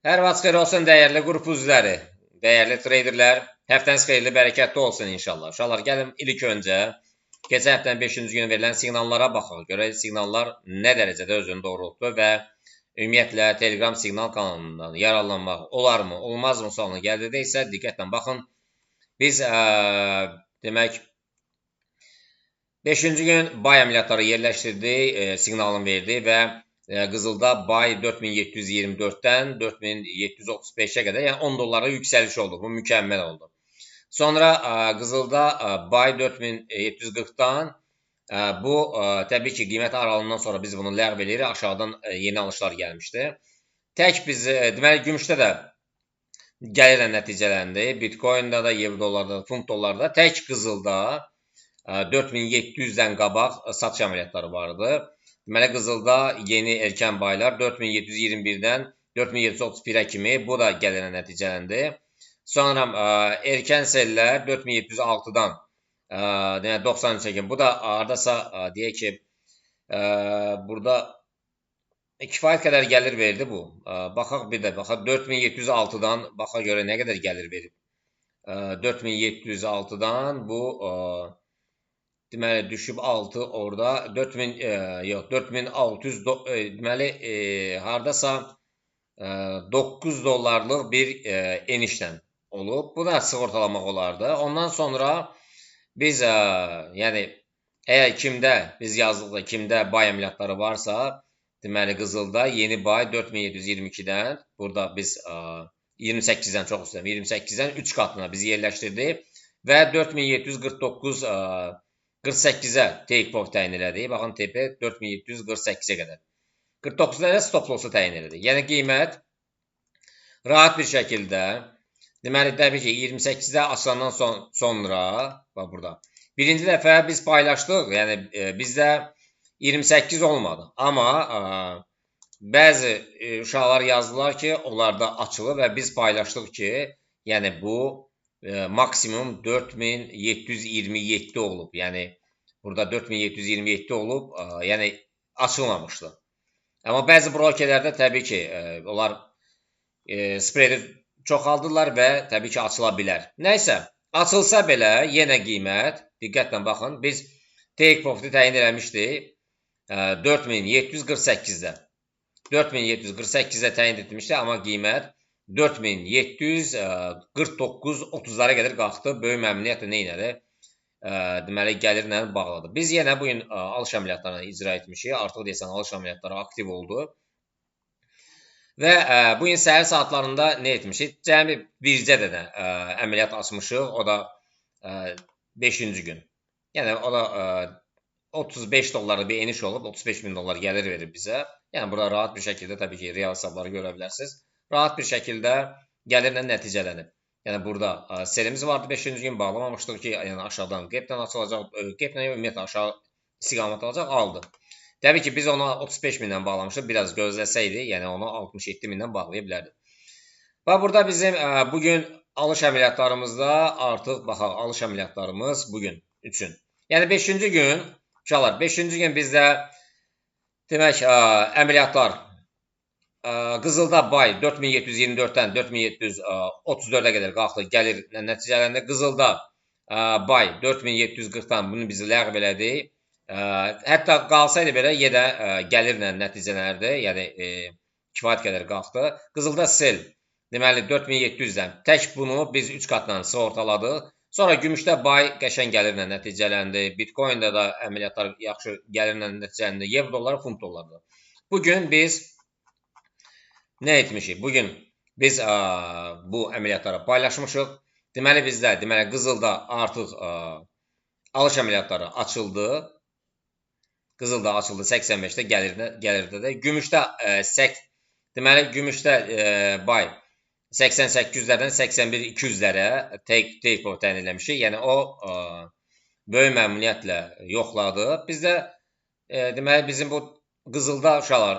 Hər vaxt xeyir olsun dəyərli qrup üzvləri, dəyərli traderlər. Həftəniz xeyirli, bərəkətli olsun inşallah. Uşaqlar, gəlin ilk öncə keçən həftənin 5-ci günü verilən siqnallara baxaq. Görək siqnallar nə dərəcədə özünü doğrultdu və ümumiyyətlə Telegram siqnal kanalından yararlanmaq olarmı, olmazmı sualına gəldikdə isə diqqətlə baxın. Biz demək 5-ci gün buy əməliyyatları yerləşdirdik, siqnalını verdi və qızılda buy 4724-dən 4735-ə qədər, yəni 10 dollara yüksəliş oldu. Bu mükəmməl oldu. Sonra qızılda buy 4740-dan bu təbii ki, qiymət aralığından sonra biz bunu ləğv eləyirik. Aşağıdan yeni alışlar gəlmişdi. Tək biz deməli gümüşdə də gəlirlə nəticələndi. Bitcoin-da da, euro dollarda, funt dollarda, tək qızılda 4700-dən qabaq satış əməliyyatları vardı. Deməli, qızılda yeni erkən baylar 4721-dən 4731-ə kimi, bu da gəlirlə nəticələndi. Sonra erkən sellər 4706-dan deməli 93-ə kimi. Bu da hardasa deyək ki, burada kifayət qədər gəlir verdi bu. Baxaq bir də, baxaq 4706-dan baxa görə nə qədər gəlir verib. 4706-dan bu deməli düşüb 6 orada 4000 yox 4600 deməli hardasa 9 dollarlıq bir enişlə olub. Bu da sığortalamaq olardı. Ondan sonra biz yəni əgər kimdə biz yazdıqda kimdə buy əməliyyatları varsa, deməli qızılda yeni buy 4722-dən burada biz 28-dən çox istəyirəm. 28-dən 3 qatına biz yerləşdirdik və 4749 48-ə take profit təyin elədik. Baxın TP 4748-ə qədər. 49-da stop loss-u təyin elədik. Yəni qiymət rahat bir şəkildə, deməli təbii ki 28-də açılandan sonra bax burada. Birinci dəfə biz paylaşdıq. Yəni bizdə 28 olmadı. Amma bəzi uşaqlar yazdılar ki, onlarda açılıb və biz paylaşdıq ki, yəni bu maksimum 4727 olub. Yəni burada 4727 olub, yəni açılmamışdı. Amma bəzi brokerlərdə təbii ki, onlar spreadi çoxaldılar və təbii ki, açıla bilər. Nəysə, açılsa belə yenə qiymət, diqqətlə baxın, biz take profit-i təyin eləmişdik 4748-də. 4748-də təyin etmişdi, amma qiymət 4749.30-lara qədər qalxdı. Böyük məmnuniyyətlə nə elədi? Deməli, gəlirlə bağladı. Biz yenə bugün alış əməliyyatlarını icra etmişik. Artıq deyəsən alış əməliyyatları aktiv oldu. Və bugün səhər saatlarında nə etmişik? Cəmi bircə dənə əməliyyat açmışıq. O da 5-ci gün. Yəni o da 35 dollarlıq bir eniş olub. 35 min dollar gəlir verir bizə. Yəni burada rahat bir şəkildə təbii ki, real hesabları görə bilərsiniz. Rahat bir şəkildə gəlirlə nəticələnib. Yəni burada selimiz vardı 5-ci gün bağlamamışdıq ki, yəni aşağıdan qeplə açılacaq, qeplə ümumiyyətlə aşağı istiqamət alacaq, aldı. Təbii ki, biz onu 35 mindən bağlamışdıq. Biraz gözləsəydi, yəni onu 67 mindən bağlaya bilərdik. Və burada bizim bugün alış əməliyyatlarımızda artıq baxaq, alış əməliyyatlarımız bugün üçün. Yəni 5-ci gün, uşaqlar, 5-ci gün bizdə demək əməliyyatlar qızılda buy 4724-dən 4734-ə qədər qalxdı, gəlir nəticələndi. Qızılda buy 4740-dan bunu biz ləğv elədik. Hətta qalsaydı belə yenə gəlirlə nəticələnərdi. Yəni kifayət qədər qalxdı. Qızılda sell deməli 4700-dən tək bunu biz 3 qatla sığortaladıq. Sonra gümüşdə buy qəşəng gəlirlə nəticələndi. Bitcoin-də də əməliyyatlar yaxşı gəlirlə nəticələndi. Euro dolları, funt dolları. Bugün biz nə etmişik? Bugün biz bu əməliyyatları paylaşmışıq. Deməli bizdə, deməli qızılda artıq alış əməliyyatları açıldı. Qızılda açıldı 85-də gəlirdə də. Gümüşdə deməli gümüşdə buy 88-lərdən 81-200-lərə take profit təyin eləmişik. Yəni o böyük məmnuniyyətlə yoxladı. Bizdə deməli bizim bu qızılda uşaqlar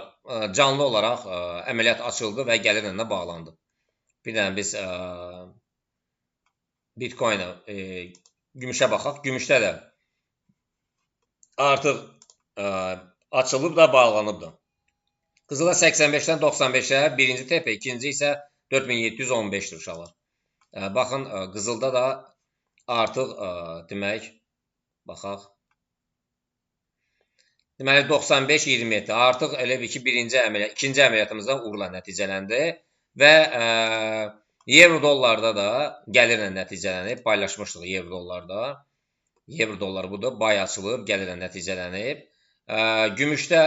canlı olaraq əməliyyat açıldı və gəlirlə də bağlandı. Bir dənə biz Bitcoin-ə gümüşə baxaq. Gümüşdə də artıq açılıb da bağlanıb da. Qızılda 85-dən 95-ə birinci TP, ikinci isə 4715-dir uşaqlar. Baxın, qızılda da artıq demək, baxaq. Deməli 95-27 artıq elə bil ki, birinci əməliyyat, ikinci əməliyyatımızdan uğurla nəticələndi və evro dollarda da gəlirlə nəticələnib, paylaşmışdıq evro dollarda. Evro dollar budur, bay açılıb, gəlirlə nəticələnib. Gümüşdə,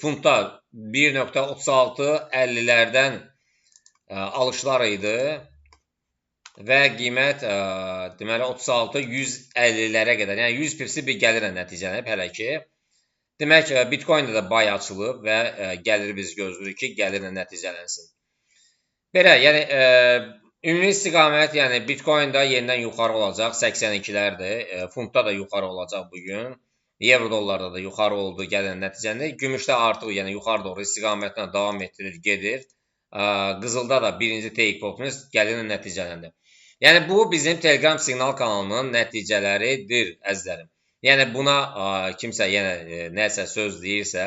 funtda 1.3650-lərdən alışlar idi və qiymət deməli 36.150-lərə qədər, yəni 100 pipsi bir gəlirlə nəticələnib hələ ki. Demək, Bitcoin-də də bay açılıb və gəliri biz gözləyirik ki, gəlirlə nəticələnsin. Belə, yəni ümumi istiqamət, yəni Bitcoin-da yenidən yuxarı olacaq, 82-lərdir, funtda da yuxarı olacaq bugün. Evro dollarda da yuxarı oldu, gələn nəticələndi. Gümüşdə artıq yəni yuxarı doğru istiqamətlə davam etdirir, gedir. Qızılda da birinci take profitimiz gələn nəticələndi. Yəni bu bizim Telegram siqnal kanalının nəticələridir, əzizlərim. Yəni buna kimsə yenə nəsə söz deyirsə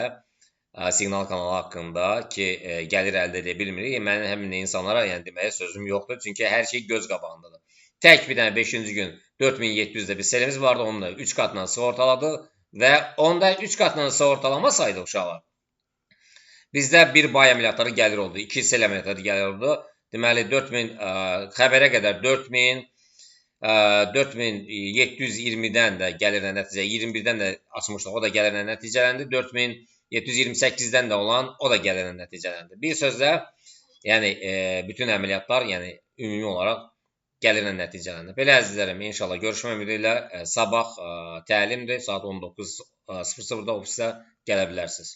siqnal kanalı haqqında ki, gəlir əldə edə bilmirik. Mənim həmin insanlara yəni deməyə sözüm yoxdur. Çünki hər şey göz qabağındadır. Tək bir dənə 5-ci gün 4700-də bir selimiz vardı. Onu da 3 qatla sığortaladı. Və onda 3 qatla sığortalamasaydı uşaqlar, bizdə bir bay əməliyyatları gəlir oldu, 2 sel əməliyyatları gəlir oldu. Deməli 4000 xəbərə qədər 4720-dən də gəlirlə nəticə, 21-dən də açmışdıq, o da gəlirlə nəticələndi. 4728-dən də olan, o da gəlirlə nəticələndi. Bir sözlə, yəni bütün əməliyyatlar, yəni ümumi olaraq gəlirlə nəticələndi. Belə əzizlərim, inşallah görüşmək ümidi ilə sabah təlimdir, saat 19:00-da ofisdə gələ bilərsiniz.